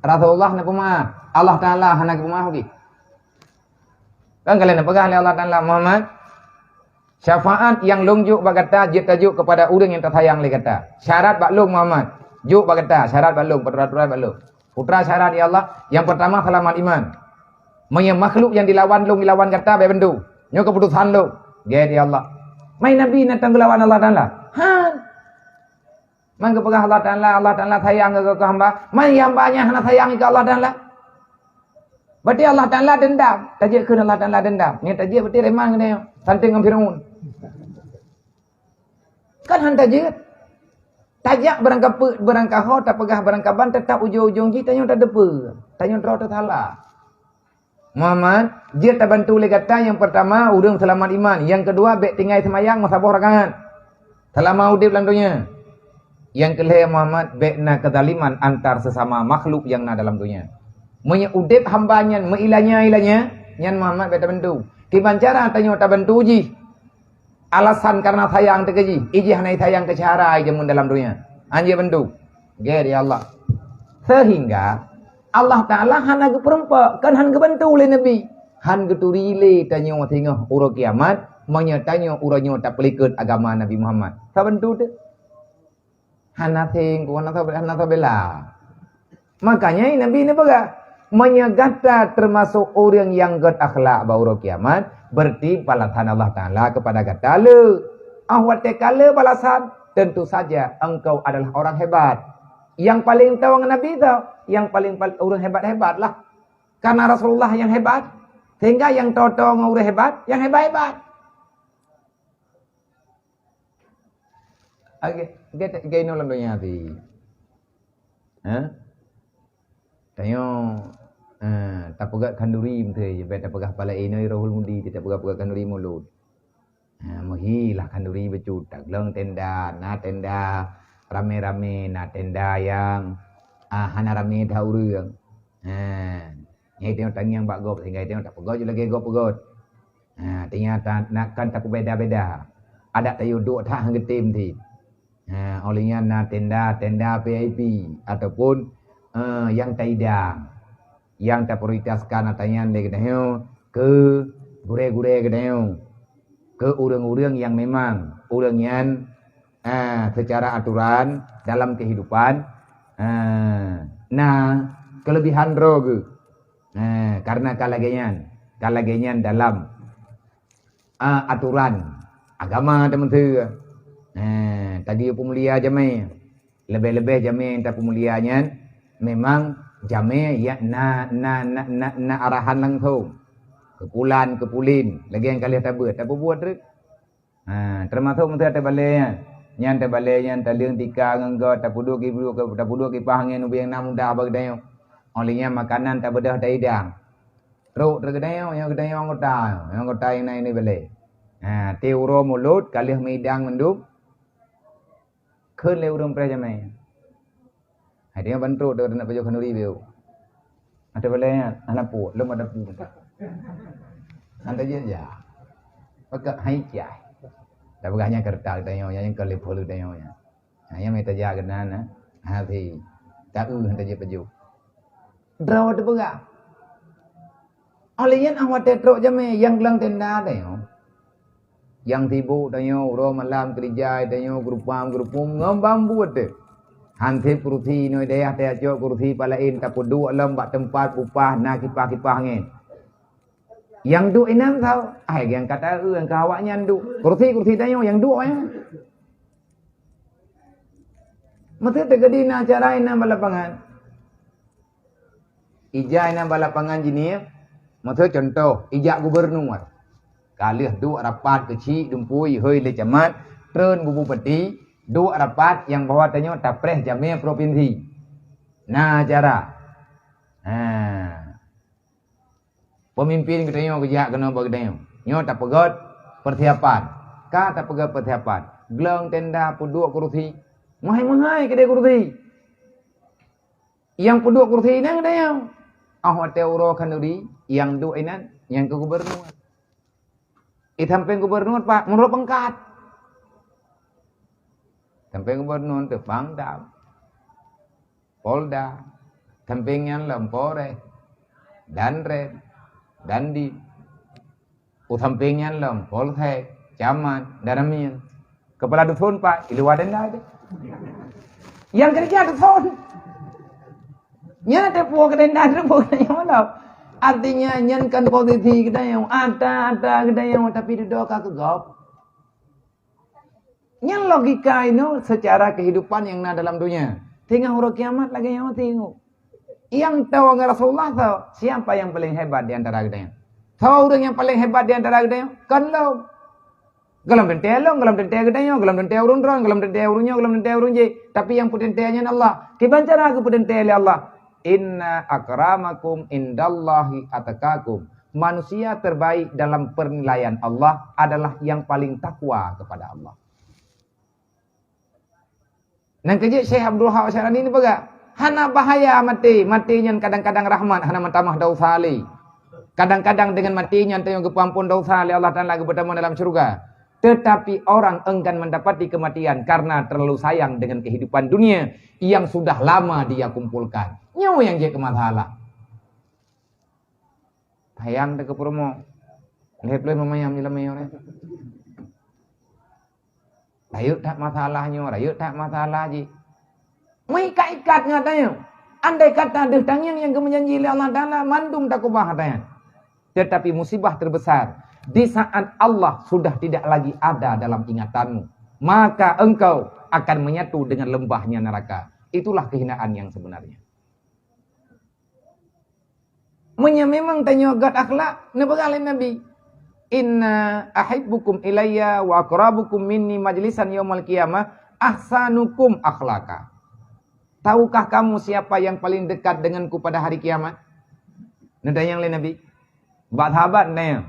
Rasulullah hana peumaah. Allah Taala hana geupeumaah lagée. Kan kalian peugah lé Allah Taala, Muhammad, syafaat nyang lôn jok bak gata jeuet tajok keupada ureuëng nyang tasayang lé gata. Syarat bak lôn, Muhammad, jok bak gata, syarat bak lôn, peraturan bak lôn. Peue syarat, ya Allah? Nyang pertama, seulamat iman. Meunyoe makhluk nyang dilawan lôn, dilawan gata, bék bantu. Nyoe keuputosan lôn. Gét, ya Allah. Mai Nabi na tang geulawan Allah Taala? Han. Man geupeugah Allah Taala, Allah Taala sayang keu, keu hamba. Man hamba nyan hana sayang keu Allah Taala? Berarti Allah Taala dendam. Tajeuet kheun Allah Taala dendam. Nyan tajeuet berarti reman geutanyoe. Santeng ngon Firaun. Kan han tajeuet. Tajak beurangkapeue, beurangkaho, tapeugah beurangkaban, teutap ujong-ujong jih tanyoe tateupeue. Tanyoe droe teusalah. Muhammad, jeuet tabantu lé gata, nyang peurtama, ureuëng seulamat iman. Nyang keudua, bék tinggai seumayang meusaboh rakaat seulama udeb lam donya. Nyang keulhée, Muhammad, bék na keuzaliman antar sesama makhluk nyang na dalam donya. Meunyoe udeb hamba nyan meuilanya-ilanya, nyan Muhammad bék tabantu. Kiban cara tanyoe tabantu jih? Alasan karena sayang teuh keu jih, ijih hana sayang keu syedara jameun dalam donya. Anjeue bantu. Gét, ya Allah. Sehingga Allah Taala hana geupeureumpok, kan han geubantu lé Nabi. Han geuturi lé tanyoe singoh uroe kiamat, meunyoe tanyoe uroe nyoe tapeulikot agama Nabi Muhammad. Sabantu teuh. Hana seng, hana sabe-, hana sabela. Makanya Nabi ni peugah, meunyoe gata termasuk ureuëng nyang gét akhlak bak uroe kiamat, berarti balasan Allah Taala kepada gata le. Ah, watée ka le balasan, tentu saja engkau adalah orang hebat. Nyang paleng tong Nabi tu, nyang paleng, pal-, ureuëng hebat-hebat lah. Karena Rasulullah nyang hebat, sehingga nyang tong-tong ureuëng hebat, nyang hebat-hebat. Oke, oke, oke, inoe lam donya tadi. Ha? Tanyoe, eh, tapeugöt khanduri meuteue, bèk tapeugah pala inoe Rohul Mudi, tapeugah-peugöt khanduri mulod. Ha, meuhi lah khanduri bacut, taglöng tenda, na tenda ramé-ramé, na tenda nyang, ah, hana ramé that ureuëng. Ha, nyan tangieng bak gob, sehingga tanyoe tapeugöt ju lagèe gob peugöt. Ha, artinya ta-, na kan tapeubeda-beda. Adak tayue duek that han geutem cit. Ha, óh lheueh nyan na tenda-tenda V I P ataupun, eh, nyang taidang. Nyang taprioritaskan ata nyan lé geutanyoe keu gurèe-gurèe geutanyoe, keu ureuëng-ureuëng nyang memang ureuëng nyan, eh, secara aturan dalam kehidupan, eh, na kelebihan droe geuh. Eh, karena ka lagèe nyan, ka lagèe nyan dalam, ah, aturan agama teumeuteue. Eh, tagiu peumulia jamé. Leubeh-leubeh jamé nyang tapeumulia nyan memang jamé nyang na, na, na, na, na arahan langsong. Keupulan, keupulin, lagèe nyang ka lheueh tabeuet, tapeubuet treuk. Ha, teumasok meuteue tabalèe nyan. Nyan tabalèe nyan, taleueng tika ngon göt, tapeuduek ki-, tapeuduek kipah angén ubé nyang na mudah bak geutanyoe. Óh lheueh nyan makanan tabeudôh taidang. Trok treuk geutanyoe, nyoe geutanyoe anggota, nyoe anggota nyang na inoe balèe. Ha, ti uroe mulod ka lheueh meuidang mandum. Kheun lé ureuëng preh jamé. Hai, tanyoe ban trok, tanyoe tapajoh khanduri beu. Ata balèe nyan, hana puek, lom ada puek. Ata jeuet ja. Maka hai cah. Tapeugah nyan keureuta geutanyoe, nyan nyang ka lheueh peue geutanyoe nyan. Ha, nyan mita jak keunan, ha. Ha, si. Ta-eu han tajeuet pajoh. Droe teupeugah. Óh lheueh nyan 'oh watèe trok jamé nyang glöng tenda tanyoe. Nyang sibok tanyoe, uroe malam keurija tanyoe, geurupam-geurupum ngon bambuet teuh. Han sép kurusi inoe dayah tacok kurusi palaén tapeuduek lom bak teumpat bupah na kipah-kipah angén. Nyang duek inan soe? Hai, nyang ka ta-eu, nyang ka awaknyan duek. Kurusi-kurusi tanyoe nyang duek nyan. Meuteue teukeudi na acara inan bak lapangan. Ija inan bak lapangan jih nyoe, meuteue cuntoh, ija gubernur. Ka lheueh duek rapat keuchik dumpui hôi lé camat, treun bu bupati, duek rapat nyang bahwa tanyoe tapreh jamé propinsi. Na acara. Ha. Peumimpin geutanyoe geujak keunoe bak geutanyoe. Nyoe tapeugöt persiapan. Ka tapeugöt persiapan. Glöng tenda, peuduek kurusi. Meuhai-meuhai keudeh kurusi. Nyang peuduek kurusi inan geutanyoe. 'Oh watèe uroe khanduri, nyang duek inan, nyang keu gubernur. Di sampéng gubernur, Pak, meunurot peungkat. Sampéng gubernur teuh Pangdam, Polda, sampéng nyan lom Polres, Danrem, Dandim. U sampéng nyan lom Polsek, Camat, Danramil. Kepala dusun, Pak, di luwa tenda teuh. Nyang keureuja dusun. Nyan teupeue keu tenda, teupeue keu tenda lom. Artinya, nyan kon posisi geutanyoe, ata-ata geutanyoe, tapi dudoe ka keu gob. Nyan logika inoe secara kehidupan nyang na dalam dunia. Teungoh uroe kiamat lagèe nyoe teungoh. Nyang tawoe ngon Rasulullah soe? Siapa yang paling hebat di antara geutanyoe? Soe ureuëng nyang paleng hebat di antara geutanyoe? Kon lôn. Gohlom teuntèe lôn, gohlom teuntèe geutanyoe, gohlom teuntèe ureuëng droe, gohlom teuntèe ureuëng nyoe, gohlom teuntèe ureuëng jéh. Tapi nyang peuteuntèe nyan Allah. Kiban cara geupeuteuntèe lé Allah? "Inna akramakum indallahi atqakum." Manusia terbaik dalam penilaian Allah adalah yang paling takwa kepada Allah. Nyang keujeuet Syekh Abdul Wahab Syarani ni peugah, hana bahaya maté, maté nyan kadang-kadang rahmat, hana meutamah dosa lé. Kadang-kadang dengan maté nyan tanyoe geupeuamphon dosa lé Allah Taala, geupeutamong dalam syeuruga. Tetapi orang enggan mendapati kematian karena terlalu sayang dengan kehidupan dunia yang sudah lama dia kumpulkan. Nyoe nyang jeuet keu masalah. Sayang teuh keu peurumoh. Lhèe ploh meumanyam jih lam miyueb nyan. Rayeuk that masalah nyoe, rayeuk that masalah jih. Meuikat-ikat ngon ata nyoe. Andai kata deuh tangieng nyang geumeujanji lé Allah Taala, mandum takeubah ata nyan. Tetapi musibah terbesar, di saat Allah sudah tidak lagi ada dalam ingatanmu, maka engkau akan menyatu dengan lembahnya neraka. Itulah kehinaan yang sebenarnya. Meunyoe memang tanyoe göt akhlak, neupeugah lé Nabi, "Inna ahibbukum ilayya wa aqrabukum minni majlisan yaumal qiyamah ahsanukum akhlaqa." "Tahukah kamu siapa yang paling dekat denganku pada hari kiamat?" Neutanyong lé Nabi. Bak sahabat neutanyong.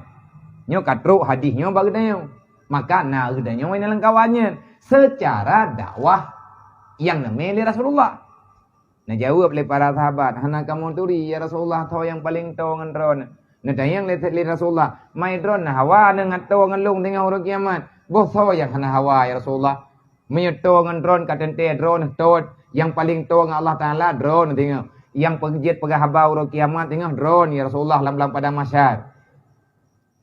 Nyoe ka trok hadis nyoe bak geutanyoe. Maka na geutanyoe nyang lam kawan nyan. Seucara dakwah nyang neumé lé Rasulullah. Neujaweueb lé para sahabat, "Hana kamoe turi, ya Rasulullah, soe nyang paleng toe ngon droeneuh." Neutanyong lé, lé Rasulullah, "Mai droeneuh na hawa ngon toe ngon lôn teungoh uroe kiamat? Boh soe nyang hana hawa, ya Rasulullah? Meunyoe toe ngon droeneuh ka teuntée droeneuh toe, nyang paleng toe ngon Allah Taala droeneuh teungoh. Nyang peujeuet peugah haba uroe kiamat teungoh droeneuh, ya Rasulullah, lam, lam padang mahsyar."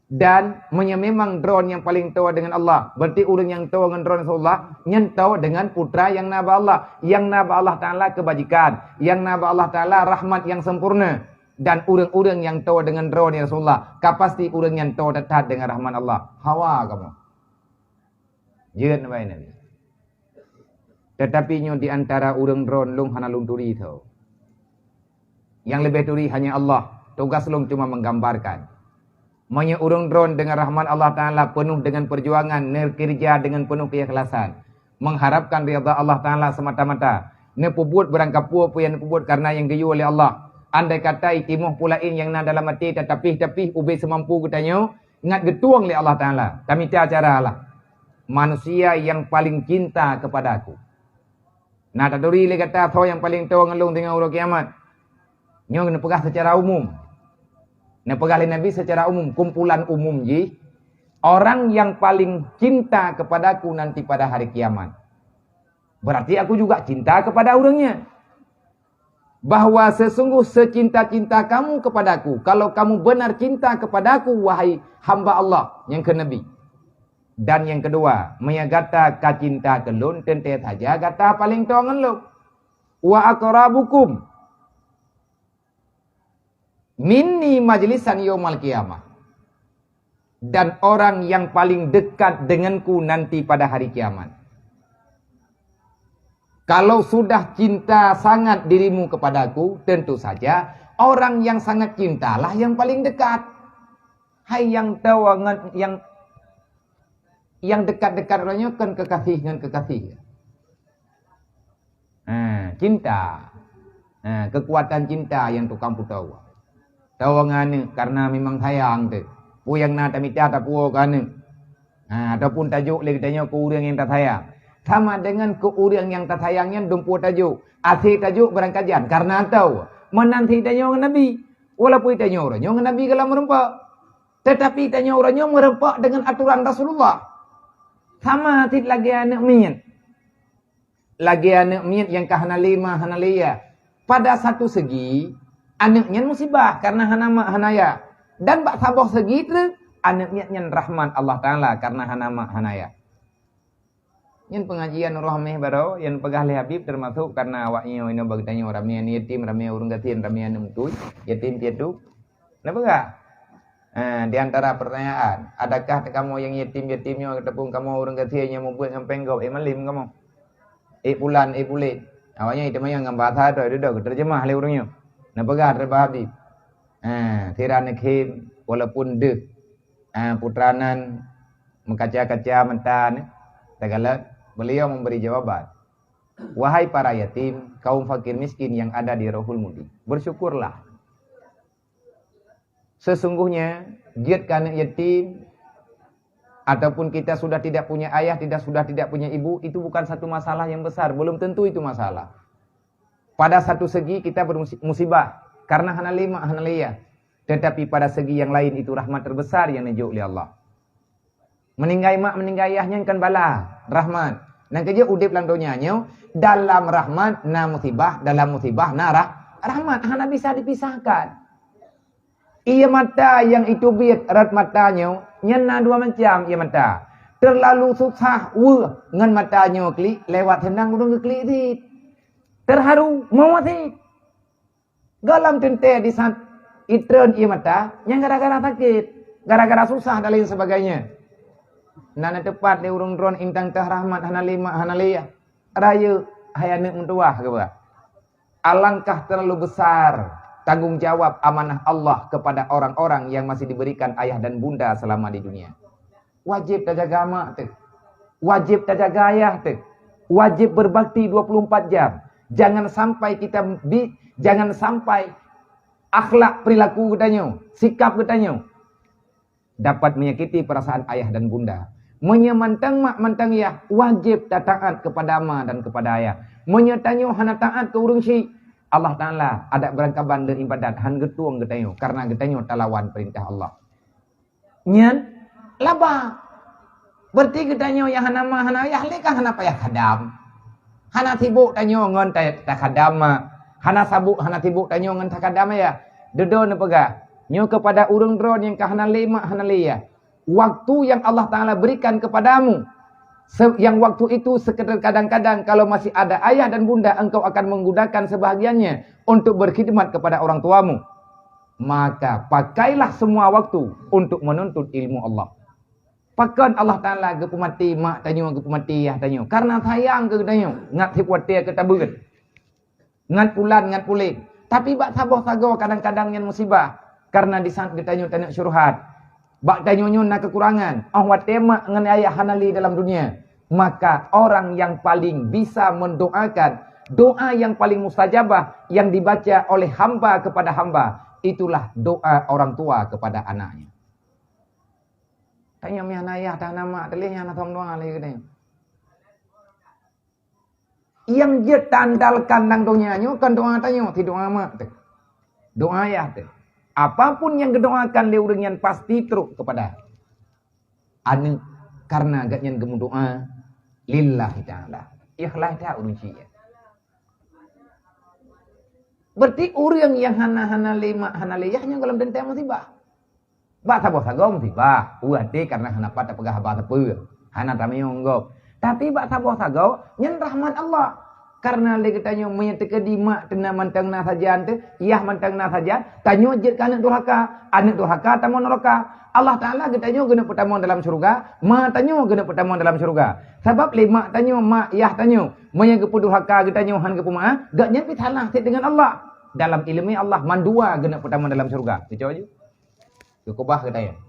Dan meunyoe memang droeneuh nyang paleng toe deungon Allah, berarti ureuëng nyang toe ngon droeneuh Rasulullah, nyan toe deungon putra nyang na bak Allah, nyang na bak Allah Taala keubajikan, nyang na bak Allah Taala rahmat nyang sempurna. Dan ureuëng-ureuëng nyang toe deungon droeneuh Rasulullah, ka pasti ureuëng nyan toe that-that deungon rahmat Allah. Hawa kamoe. Jeuet nibak Nabi. Tetapi nyoe di antara ureuëng droeneuh lôn hana lôn turi tho. Nyang leubeh turi hanya Allah. Tugas lôn cuma menggambarkan. Meunyoe ureuëng droeneuh deungon rahmat Allah Taala peunoh deungon peujuangan, neukeureuja deungon peunoh keukhlasan, mengharapkan ridha Allah Taala semata-mata, neupeubuet beurangkapeue peue nyang neupeubuet kareuna nyang geuyue lé Allah. Andai kata itimoh peue laén nyang na dalam até tatapih-tapih ubé seumampu geutanyoe, ngat geutueng lé Allah Taala. Tamita cara lah. Manusia yang paling cinta kepada-Ku. Na taturi lé gata soe nyang paleng toe ngon lôn teungoh uroe kiamat. Nyoe neupeugah secara umum. Neupeugah lé Nabi secara umum, kumpulan umum jih, orang yang paling cinta kepada-Ku nanti pada hari kiamat. Berarti Aku juga cinta kepada ureuëng nyan. Bahwa sesungguh secinta-cinta kamu kepada-Ku, kalau kamu benar cinta kepada-Ku, wahai hamba Allah, nyang keu Nabi. Dan nyang keudua, meunyoe gata ka cinta keu Lôn, teuntée saja gata paleng toe ngon Lôn. "Wa aqrabukum minni majlisan yaumal qiyamah." Dan orang yang paling dekat denganku nanti pada hari kiamat. Kalau sudah cinta sangat dirimu kepada-Ku, tentu saja orang yang sangat cintalah yang paling dekat. Hai nyang toe ngon nyang, nyang dekat-dekat uroe nyoe kon keukasih ngon keukasih. Ha, cinta. Ha, keukuatan cinta nyang tukang putôh. Toe ngon aneuk kareuna memang sayang teuh. Peue nyang na tamita tapuwoe keu aneuk. Ha, ataupun tajok lé geutanyoe keu ureuëng nyang tasayang. Sama deungon keu ureuëng nyang tasayang nyan dumpeue tajok. Até tajok beurangkajan kareuna toe. Meunan sit tanyoe ngon Nabi. Walaupun tanyoe uroe nyoe ngon Nabi goh lom meureumpok. Tetapi tanyoe uroe nyoe meureumpok deungon atoran Rasulullah. Sama sit lagée aneuk miet. Lagée aneuk miet nyang ka hana lé ma, hana lé yah. Pada satu segi, aneuk nyan musibah kareuna hana ma, hana yah. Dan bak saboh segi treuk, aneuk miet nyan rahmat Allah Taala kareuna hana ma, hana yah. Nyan pengajian uroe Hameh baroe nyang peugah lé Habib, termasuk kareuna awak nyoe inoe bak geutanyoe ramé aneuk yatim, ramé ureuëng gasien, ramé aneuk beutôi, yatim piatu. Neupeugah. Ha, di antara pertanyaan, adakah kamoe nyang yatim-yatim nyoe ataupun kamoe ureuëng gasien nyang mubuet ngon péng gob, ék malem kamoe? Ék pulan, ék puléh. Awak nyoe iteumanyong ngon bahasa droe, dudoe geuteurjeumah lé ureuëng nyoe. Neupeugah teubah Habib. Ha, sira neukhém walaupun deuh, ha, putra nan meukaca-kaca mata nyoe, tagalak, beliau memberi jawaban, "Wahai para yatim, kaum fakir miskin yang ada di Rohul Mudi, bersyukurlah. Sesungguhnya, jeuet keu aneuk yatim, ataupun kita sudah tidak punya ayah, tidak, sudah tidak punya ibu, itu bukan satu masalah yang besar, belum tentu itu masalah. Pada satu segi kita bermusi-, musibah, karena hana lé ma, hana lé yah. Tetapi pada segi yang lain itu rahmat terbesar yang neujok lé Allah." Meuninggai mak, meuninggai ayah nyan kan bala, rahmat. Nyang keujeuet udeb lam donya nyoe, dalam rahmat na musibah, dalam musibah na rah-, rahmat. Hana bisa dipisahkan. Ié mata nyang iteubiet rot mata nyoe, nyan na dua macam ié mata. Terlalu susah weueh ngon mata nyoe klik, lewat seunang ureuëng geuklik cit. Terharu, meuwah cit. Goh lom teuntée di saat itreun ié mata, nyan gara-gara sakét, gara-gara susah dan lain sebagainya. Na neuteupat lé ureuëng droe intan teuh rahmat hana lé ma, hana lé yah. Rayeuk hai aneuk meutuwah geuba. Alangkah terlalu besar tanggung jawab amanah Allah kepada orang-orang yang masih diberikan ayah dan bunda selama di dunia. Wajéb tajaga mak teuh. Wajéb tajaga ayah teuh. Wajéb berbakti dua puluh empat jam. Jangan sampai kita bi-, jangan sampai akhlak perilaku geutanyoe, sikap geutanyoe dapat menyakiti perasaan ayah dan bunda. Meunyoe mantong mak mantong yah, wajéb tataát kepada ma dan kepada ayah. Meunyoe tanyoe hana taát keu ureuëng syiek, Allah Taala adak beurangkaban le ibadat han geutueng geutanyoe, karena geutanyoe talawan peurintah Allah. Nyan laba. Berarti geutanyoe nyang hana ma hana yah lé kan hana payah khadam. Hana sibuk tanyoe ngon ta-, takhadam ma. Hana sabuk, hana sibuk tanyoe ngon takhadam yah. Dudoe neupeugah, nyoe kepada ureuëng droe nyang ka hana lé ma hana lé yah. Waktu yang Allah Taala berikan kepadamu, se-, yang waktu itu sekedar kadang-kadang kalau masih ada ayah dan bunda engkau akan menggunakan sebahagiannya untuk berkhidmat kepada orang tuamu. Maka pakailah semua waktu untuk menuntut ilmu Allah. Pakon Allah Taala geupeumati mak tanyoe, geupeumati yah tanyoe? Karena sayang keu geutanyoe, ngat sip watée keu tabeuet. Ngat pulan, ngat puléh. Tapi bak saboh sagoe kadang-kadang nyan musibah. Karena di saat geutanyoe taneuk syuruhat, bak tanyoe nyoe na keukurangan. Óh watée mak ngon ayah hana lé dalam dunia, maka orang yang paling bisa mendoakan, doa yang paling mustajabah yang dibaca oleh hamba kepada hamba, itulah doa orang tua kepada anaknya. Tanyoe meuhana yah, hana mak, teuléh nyang na thom doa lé geutanyoe. Nyang jeuet taandalkan lam donya nyoe kon doa tanyoe, si doa mak teuh. Doa yah teuh. Apapun nyang geudoakan lé ureuëng nyan pasti trok kepada aneuëk, karena gobnyan geumeudoa lillahi taala. Ikhlas that ureuëng syiek. Berarti ureuëng nyang hana, hana lé mak, hana lé yah nyan gohlom teuntée musibah. Bak saboh sagoe musibah, watée karena hana pat tapeugah haba sapeue, hana tamiyueng gob. Tapi bak saboh sagoe nyan rahmat Allah. Karena lé geutanyoe meunyoe teukeudi mak teuna mantong na sajan teuh, yah mantong na sajan, tanyoe jeuet keu aneuëk durhaka, aneuëk durhaka tamong nuraka. Allah Taala geutanyoe geuneuk peutamong dalam syeuruga, ma tanyoe geuneuk peutamong dalam syeuruga. Sabab lé mak tanyoe, mak yah tanyoe, meunyoe geupeudurhaka geutanyoe han geupeumeuáh, gobnyan pih salah cit deungon Allah. Dalam iéleumé Allah mandua geuneuk peutamong dalam syeuruga. Cucoe ju. Geukeubah geutanyoe.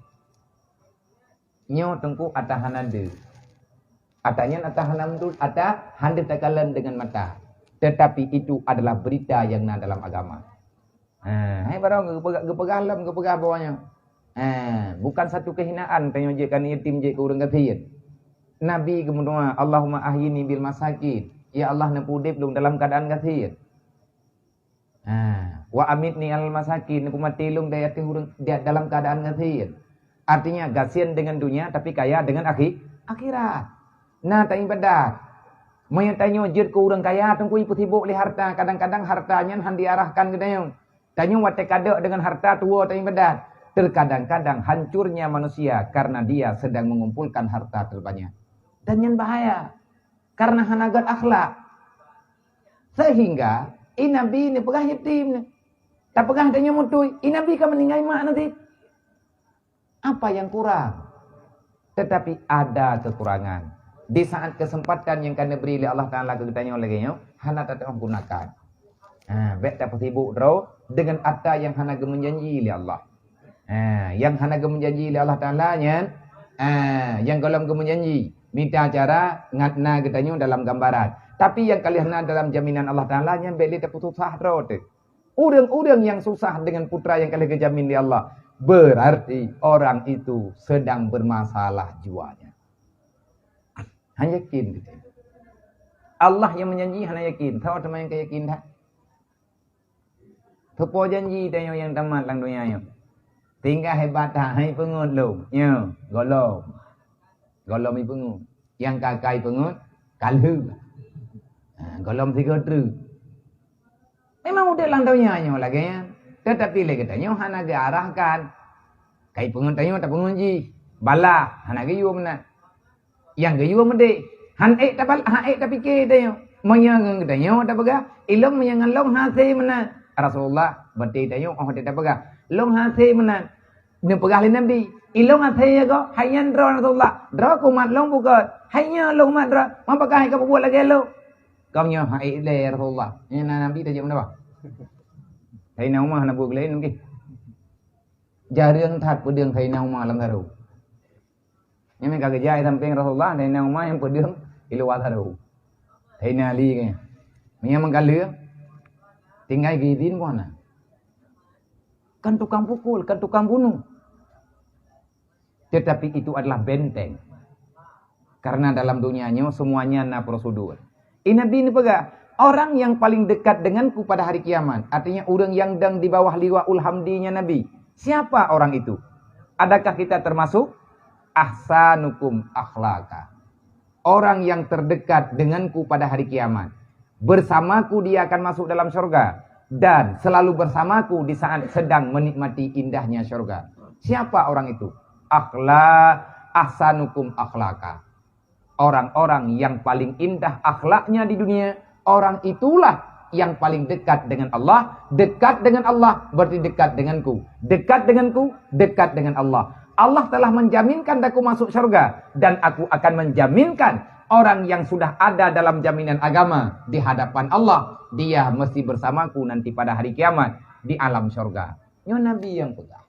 Nyoe teungku ata hana deuh. Ata nyan ata hana meudud, ata hana takalon deungon mata. Tetapi itu adalah berita yang na dalam agama. Ha, hai barang geupeugah, geupeugah lom, geupeugah bahwa nyoe. Ha, bukan satu kehinaan tanyoe jeuet keu yatim, jeuet keu ureuëng gasien. Nabi geumeudoa, "Allahumma ahyini bil masakin." Ya Allah, neupeuudeb lôn dalam keadaan gasien. Ha, "Wa amitni alal masakin," neupeumaté lôn di ateueh ureuëng di dalam keadaan gasien. Artinya gasien dengan dunia tapi kaya dengan akhi-, akhirat. Na taibadat. Meunyoe tanyoe jeuet keu ureuëng kaya, teungku ipeusibok lé harta, kadang-kadang harta nyan han diarahkan geutanyoe. Tanyoe watée kadok deungon harta tuwoe taibadat. Terkadang-kadang hancurnya manusia karena dia sedang mengumpulkan harta terbanyak. Dan nyan bahaya. Karena hana gét akhlak. Sehingga i Nabi neupeugah yatim nyoe. Tapeugah tanyoe mutui, i Nabi ka meuninggai mak nanti. Apa yang kurang? Tetapi ada kekurangan. Di saat kesempatan yang ka neubri lé Allah Taala keu geutanyoe lagée nyoe, hana tateuoh gunakan. Ha, bék tapeusibok droe deungon ata nyang hana geumeujanji lé Allah. Ha, nyang hana geumeujanji lé Allah Taala nyan, ha, nyang gohlom geumeujanji. Mita cara ngat na geutanyoe dalam gambaran. Tapi nyang ka lheueh na dalam jaminan Allah Taala nyan bék lé tapeususah droe teuh. Ureuëng-ureuëng nyang susah deungon putra nyang ka lheueh geujamin lé Allah, berarti orang itu sedang bermasalah jiwanya. Hana yakin kita. Allah nyang meujanji hana yakin. Soe teuma nyang ka yakin that? Teupeue janji tanyoe nyang tamat lam donya nyoe? Tinggai hebat that, hai peungeut lom. Nyoe, gohlom. Gohlom ipeungeut. Nyang ka kai peungeut, ka lheueh. Ha, gohlom sigoe treuk. Memang udeb lam donya nyoe lagée nyan. Tetapi lé geutanyoe hana geuarahkan. Kai peungeut tanyoe tapeungeut jih. Bala, hana geuyue meunan. Nyang geuyue meudeh. Han ék tabal-, han ék tapike tanyoe. Meunyoe ngon geutanyoe tapeugah, ilong meunyoe ngon long hase meunan. Rasulullah, berarti tanyoe óh tapeugah, long hase meunan. Neupeugah lé Nabi, "Ilong hase ya goe, hai nyan droe Rasulullah. Droe keu umat lôn bukon. Hai nyoe lôn umat droe, meupeugah hai ka peubuet lagée lôn." Kong nyoe hai ilée Rasulullah. Nyan na Nabi tajak meudawa. Saidina Umar hana buet lé mungken. Jareueng that peudeueng Saidina Umar lam saru. Nyan ka geujak sampéng Rasulullah, Saidina Umar nyang peudeueng di luwa saru. Saidina Ali kan. Nyang meugalak tinggai geuidin bunoe. Kan tukang pukul, kan tukang bunuh. Tetapi itu adalah benteng. Karena dalam dunia nyoe semuanya na prosedur. I Nabi ni peugah, "Orang yang paling dekat denganku pada hari kiamat," artinya ureuëng nyang dang di bawah liwa ulhamdi-nya Nabi. Siapa orang itu? Adakah kita termasuk? "Ahsanukum akhlaqa." Orang yang terdekat denganku pada hari kiamat. Bersamaku dia akan masuk dalam syurga dan selalu bersamaku di saat sedang menikmati indahnya syurga. Siapa orang itu? Akhla ahsanukum akhlaqa. Orang-orang yang paling indah akhlaknya di dunia, orang itulah yang paling dekat dengan Allah. Dekat dengan Allah berarti dekat denganku. Dekat denganku, dekat dengan Allah. Allah telah menjaminkan aku masuk syurga dan aku akan menjaminkan orang yang sudah ada dalam jaminan agama di hadapan Allah, dia mesti bersamaku nanti pada hari kiamat di alam syurga. Nyoe Nabi nyang peugah.